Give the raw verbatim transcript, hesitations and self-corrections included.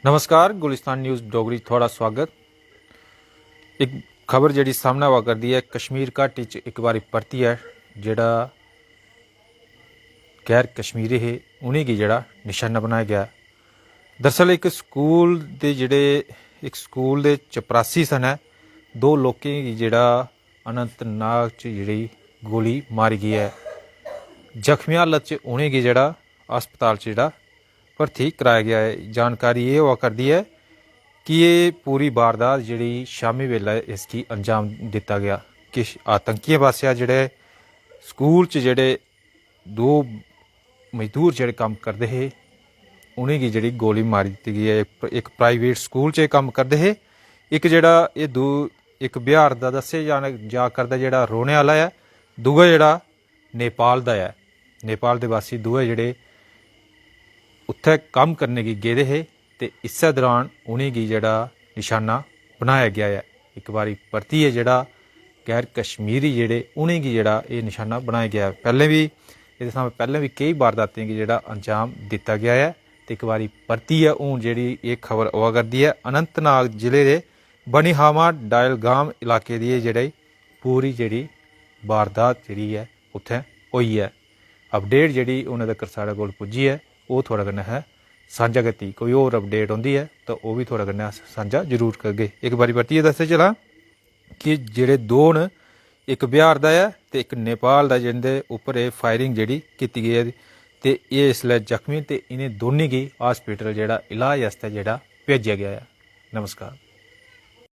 नमस्कार, गुलिस्तान न्यूज़ डोगरी थुआढ़ा स्वागत। इक खबर जेह्ड़ी सामनै आवा करदी ऐ, कश्मीर घाटी च इक बारी परतियै जेह्ड़ा गैर कश्मीरी हे, उ'नेंगी जेह्ड़ा निशाना बनाया गेआ। दरअसल इक स्कूल दे जेह्ड़े, इक स्कूल दे चपरासी सनै दो लोकें गी जेह्ड़ा अनंतनाग च जेह्ड़ी गोली मारी गेई ऐ। जख्मी हालत च उ'नेंगी जेह्ड़ा अस्पताल च जेह्ड़ा भर्थी कराया गेआ ऐ। जानकारी एह् होआ करदी ऐ कि एह् पूरी वारदात जेह्ड़ी शामी बेल्लै इसगी अंजाम दित्ता गेआ। किश आतंकियें पासेआ जेह्ड़े स्कूल च जेह्ड़े दो मजदूर जेह्ड़े कम्म करदे हे, उ'नेंगी जेह्ड़ी गोली मारी दित्ती गेई ऐ। इक, इक प्राइवेट स्कूल च एह् कम्म करदे हे। इक जेह्ड़ा एह् दू इक बिहार दा दस्सेआ जाने जा करदा जेह्ड़ा रौह्ने आह्ला ऐ, दूआ जेह्ड़ा नेपाल दा ऐ। नेपाल दे वासी दोऐ जेह्ड़े उत्थै कम्म करने गी गेदे हे ते इस्सै दौरान उ'नेंगी जेह्ड़ा निशाना बनाया गेआ ऐ। इक बारी परतियै जेह्ड़ा गैर कश्मीरी जेह्ड़े उ'नेंगी जेह्ड़ा एह् निशाना बनाया गेआ ऐ। पैह्लें बी एह्दे थमां पैह्लें बी केई वारदातें गी जेह्ड़ा अंजाम दित्ता गेआ ऐ ते इक बारी परतियै हून जेह्ड़ी एह् खबर आवा करदी ऐ अनंतनाग जिले दे बनीहामा डायलगाम इलाके दी एह् जेह्ड़ी पूरी जेह्ड़ी वारदात जेह्ड़ी ऐ उत्थै होई ऐ। अपडेट जेह्ड़ी हुनै तक्कर साढ़े कोल पुज्जी ऐ, ओह् थुआढ़े कन्नै असें सांझा कीती। कोई होर अपडेट औंदी ऐ तां ओह् बी थुआढ़े कन्नै अस सांझा जरूर करगे। इक बारी परतियै दस्सदे चलां कि जेह्ड़े दो न, इक बिहार दा ऐ ते इक नेपाल दा, जिंदे उप्पर एह् फायरिंग जेह्ड़ी कीती गेई ऐ ते एह् इसलै जख्मी न ते इ'नें दौनें गी हॉस्पिटल जेह्ड़ा इलाज आस्तै जेह्ड़ा भेजेआ गेआ ऐ। नमस्कार।